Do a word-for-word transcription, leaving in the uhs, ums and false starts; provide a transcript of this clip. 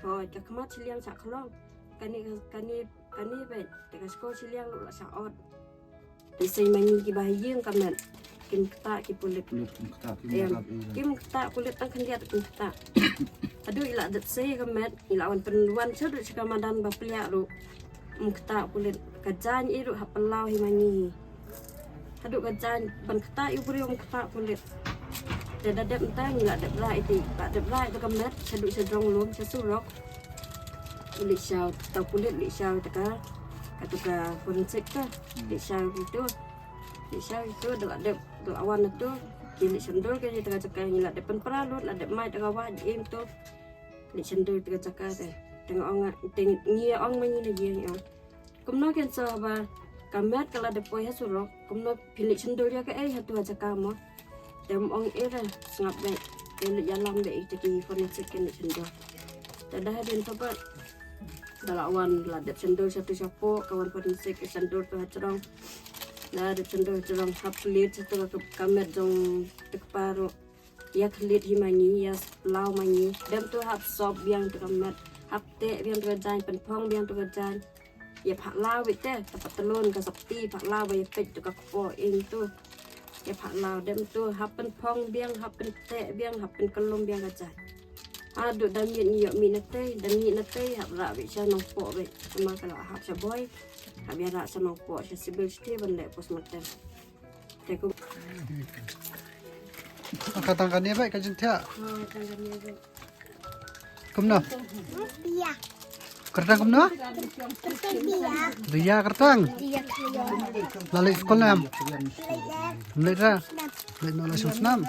Hoi, ka khmat shiliang shah khlong. Kane, kane, kane beit. Te ka shkor shiliang ruh la shah ot. Te sei ma ngi kiba ha ïing ka met. Kim ktah ki pulit. Pulit kim ktah, kim ktah, pulit tang khyndiat kim ktah. Haduh i la dep sei ka met, i la wan pynwan sha duh sha ka madan ba pliah ruh. Kim ktah pulit, ka jaiñ i ruh ha pynlaw hi ma ngi. Haduh ka jaiñ ban ktah i u briew kim ktah pulit. Te da dep mynta ngi la dep rah iti, la dep rah ito ka met, sha duh sha jrong lum, sha surok. Leit shaw, ta pulit leit shaw ta ka, kata ka forensic ka. Leit shaw ito. Leit shaw ito, da la dep, da la wan ito. Ki leit shandor ka ita ka jaka, ngi la dep pynpra lut, la dep mai ta ka wah, im ito. Leit shandor ta ka jaka te. Te nga ong, te ngi ong ma ngi na ïing ong. Kumno kin sa ba ka met ka la dep poi ha surok. Kumno phin leit shandor ïa kaei ha tu ha jaka mo. Te ym ong ei re, sngap beit. Te leit ïalam beit ita ki forensic kin leit shandor. Te da hadien to ba da la wan la dep shandor sha tu shapoh, ka wan forensic ka shandor tu ha jrong. La dep shandor ha jrong, hap klet sha tu ka, ka met jong te kpa ruh. Ïa klet hi ma ngi, ïa law ma ngi. Dem tu hap sop biang tu ka met. Hap teh biang tu ka jaiñ, pynphong biang tu ka jaiñ. Ïa phah law beit te, ta patlun ka sopti, phah law ba ïa peit tu ka kpoh ing tu. Ïa phah law dem tu, hap pynphong biang, hap pynteh biang, hap pynkyllum biang ka jaiñ. Haduh da miet ngi ïoh mih na tei, da mih na tei, hap rah beit sha Nongpoh beit. Namar ka la hap sha Bhoi, hap ïa rah sha Nongpoh, sha civil city ban leh postmortem. Te kum. Ka tang kane beit ka jingthiah. Oh, tang kane beit. Kumno? Bia. Kyrteng kumno? Kyrteng Bia. Bia kyrteng. Bia kyrteng. La leit skul ne em? Leit. Leit ra. Leit noh la shong snam.